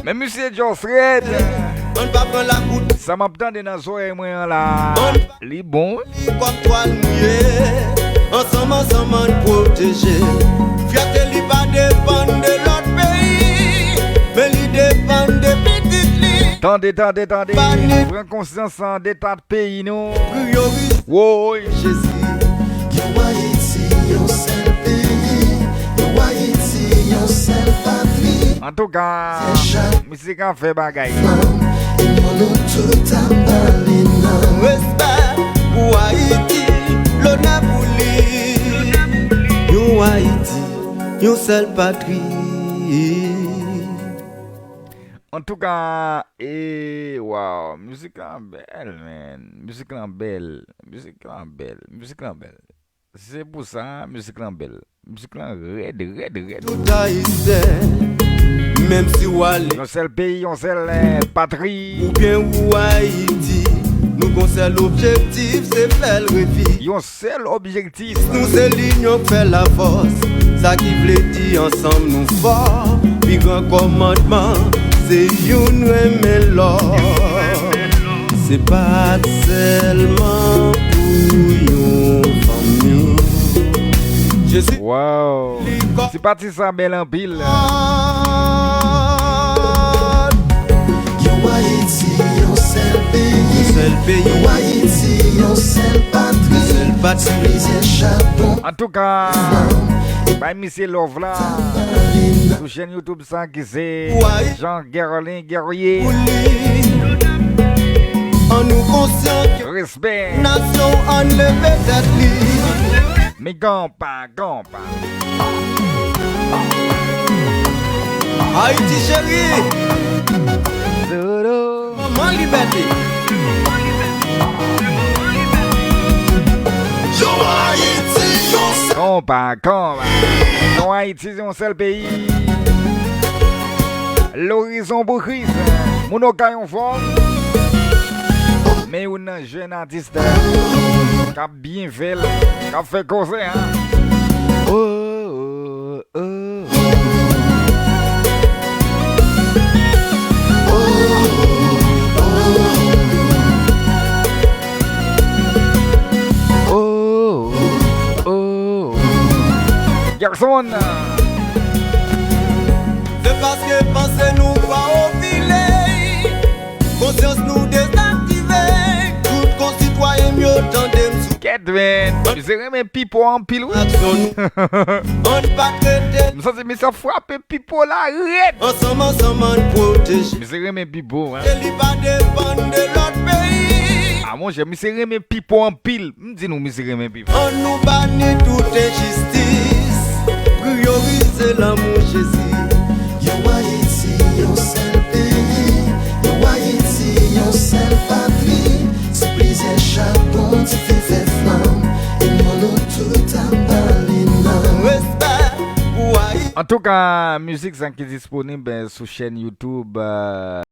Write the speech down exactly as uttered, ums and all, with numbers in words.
Men misye Just Red. Sa m ap tande nan zòrèy mwen an la, li bon. Kòm twal mouye, ansanm, ansanm, ann pwoteje. Fyète li pa depann de lòt peyi, men li depann de pitit li. Tande, tande, tande. Pran konsyans an de ta peyi nou. Woy. Jezi. Yon Ayiti, yon sèl peyi. Yon Ayiti, yon sèl patri. Antouka, misye ka fè bagay. Flanm, inyon nou tout ap bale nan. Respè pou Ayiti, lonè pou li. Yon Ayiti, yon sèl patri. Antouka, e, waw, mizik lan bèl, man. Mizik lan bèl, mizik lan bèl, mizik lan bèl. Se pou sa, mizik lan bèl. Mizik lan rèd, rèd, rèd. Tout Ayisyen, menm si w ale. Yon sèl peyi, yon sèl, eh, patri. Oubyen ou Ayiti, nou gon sèl objektif, se fè l reviv. Yon sèl objektif. Nou se linyon k fè lafòs, sa ki vle di ansanm nou fò. Pi gran kòmandman, se youn renmen lòt. Se pa t sèlman pou yon fanmi. Jezi. Waw. Ti pati sa bèl anpil. Yon Ayiti, yon sèl peyi. Yon sèl peyi. Yon Ayiti, yon sèl patri. Yon sèl patri. Sou plizyè chapon. Antouka, bay misye love la. Sou chèn YouTube sa ki se Jean Guerlin Guerrier. An nou konsyan ke respè. Nasyon an leve tèt li. Men konpa, konpa. Ayiti cheri. Manman libète. Yon Ayiti, yon sèl. Konpa, konpa. Yon Ayiti, yon sèl peyi. Lorizon pou Kris. Moun Okay anfòm. Men youn nan jèn atis k ap byen fè l, k ap fè koze, hein. Oh, oh, oh. Oh, oh. Gerson. Se paske panse nou pa ofile. Konsyans nou dezaktive. Tout konsitwayen m yo tande m sou. Kèt, men. Misye renmen Pipo anpil, wi. Aksyon nou. Ann pa trete. M santi misye ap frape Pipo la rèd. Ansanm, ansanm, ann pwoteje. Misye renmen Pipo, hein. E li pa depann de lòt peyi. A, monchè, misye renmen Pipo anpil. M di nou, misye renmen Pipo. Ann nou bani tout enjistis, priyorize lanmou Jezi. Yon Ayiti, yon sèl peyi. Yon Ayiti, yon sèl patri. Sou plizyè chapon, dife fè flanm. Inyon nou tout ap bale nan. Respè pou Ayiti. Antouka, mizik sa ki disponib, eh, sou chèn YouTube, eh,